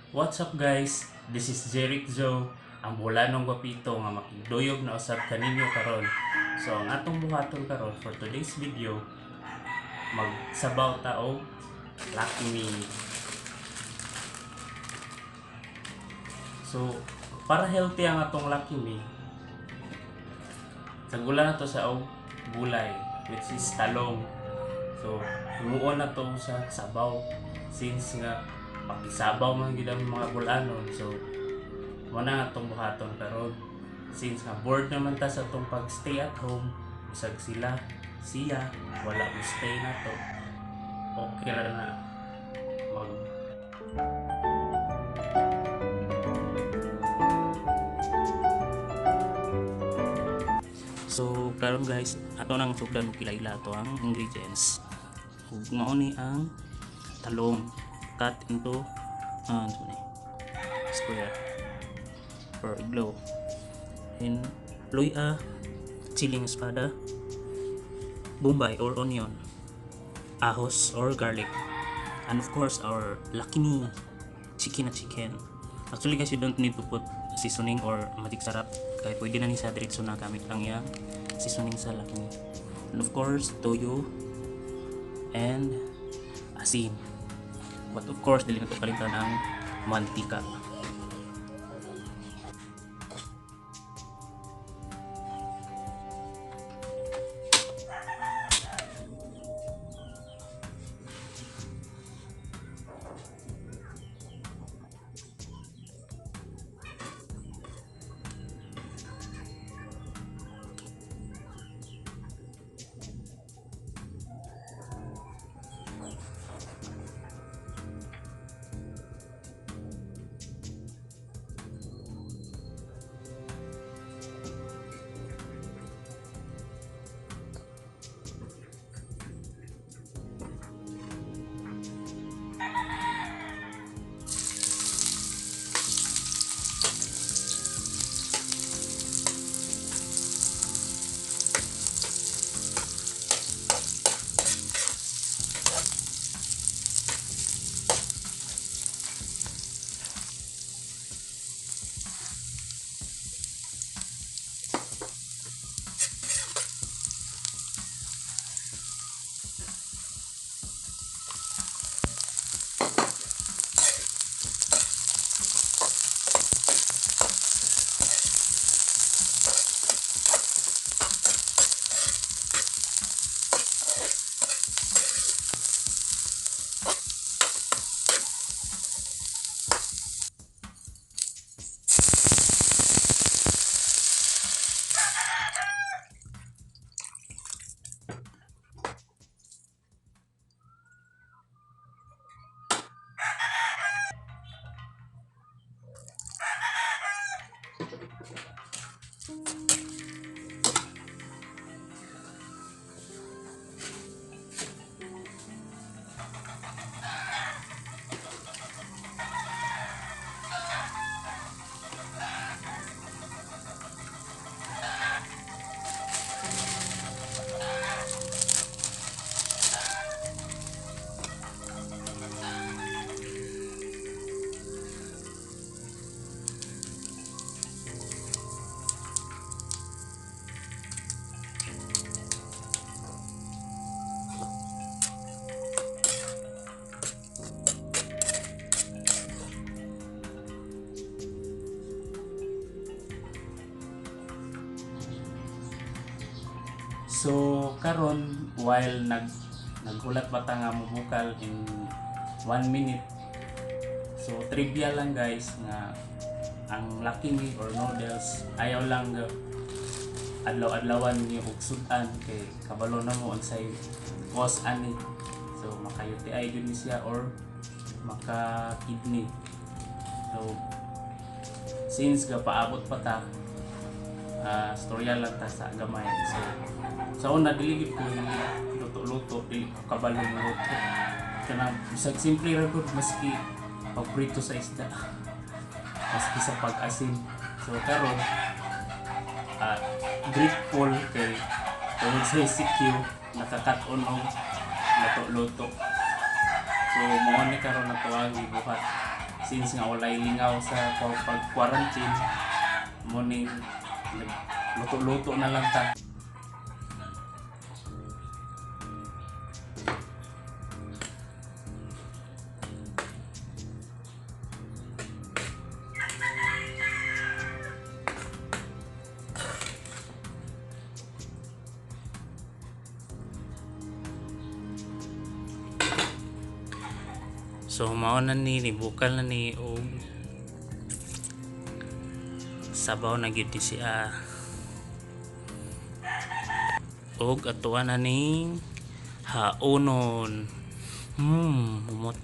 What's up, guys? This is Jeric Joe, ang Boholanong gwapito nga makigduyog na usab kaninyo karon. So ang atong buhaton karon for today's video, magsabaw ta og Lucky Me. So para healthy ang atong Lucky Me, sagula na to sa og gulay, which is talong. So himuon na to sa sabaw since nga pakisabaw man gid ang mga Bol-anon. So mo na atong buhaton karon since nga bored naman ta sa atong pag stay at home, bisag sila siya wala mo stay na to, okay ra na mag So karon, guys, ato nang sugdan og ila-ila ato ang ingredients. Ug mao ni ang talong, cut into ano ni, square or iglo, and luya, siling espada, bombay or onion, ahos or garlic, and of course our Lucky Me chicken na chicken. Actually, guys, you don't need to put seasoning or Magic Sarap kaya pwede na ni sa diretso na gamit lang yung seasoning sa Lucky Me. And of course, toyo and asin. But of course, dili na to kalimtan ang mantika. So karon, while naghulat ba ta nga mubukal in 1 minute. So trivia lang, guys, nga ang Lucky Me or noodles, ayaw lang ga adlaw-adlawan niyo og sud-an kay kabalo na mo unsay cause ani. So maka UTI gyud ni siya or maka kidney. So since gapaabot pa ta, storya lang ta sa gamay. So sa una, dili gid ko luto-luto, dili ko kabalo luto. Kanang bisag simple ra gud, maski pagprito sa isda, maski sa pag-asin. So karon, grateful kay tungod sa ECQ nakakat-on og luto-luto. So mao ni karon na ang gibuhat. Since nga walay lingaw sa pag-quarantine, morning luto-luto na lang ta. So mao na ni, nibukal na ni og sabaw na gyud ni siya. Og atuan na ning haonon. Umot.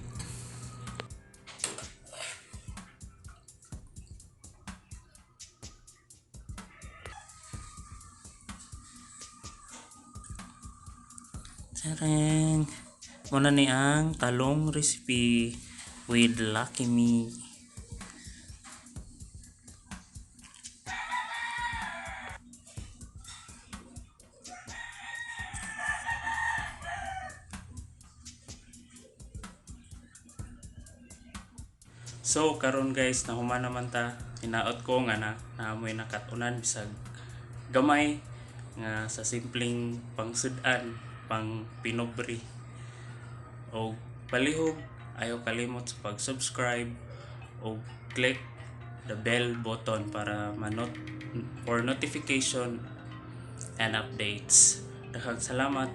Sareng. Muna ni ang talong recipe with Lucky Me. So karon guys, nahuman naman ta. Hinaot ko nga na naamoy nakatunan bisag gamay nga sa simpleng pangsud-an, pang pinobre. Og palihog ayaw kalimot sa pag-subscribe o click the bell button para manot for notification and updates. Daghang salamat.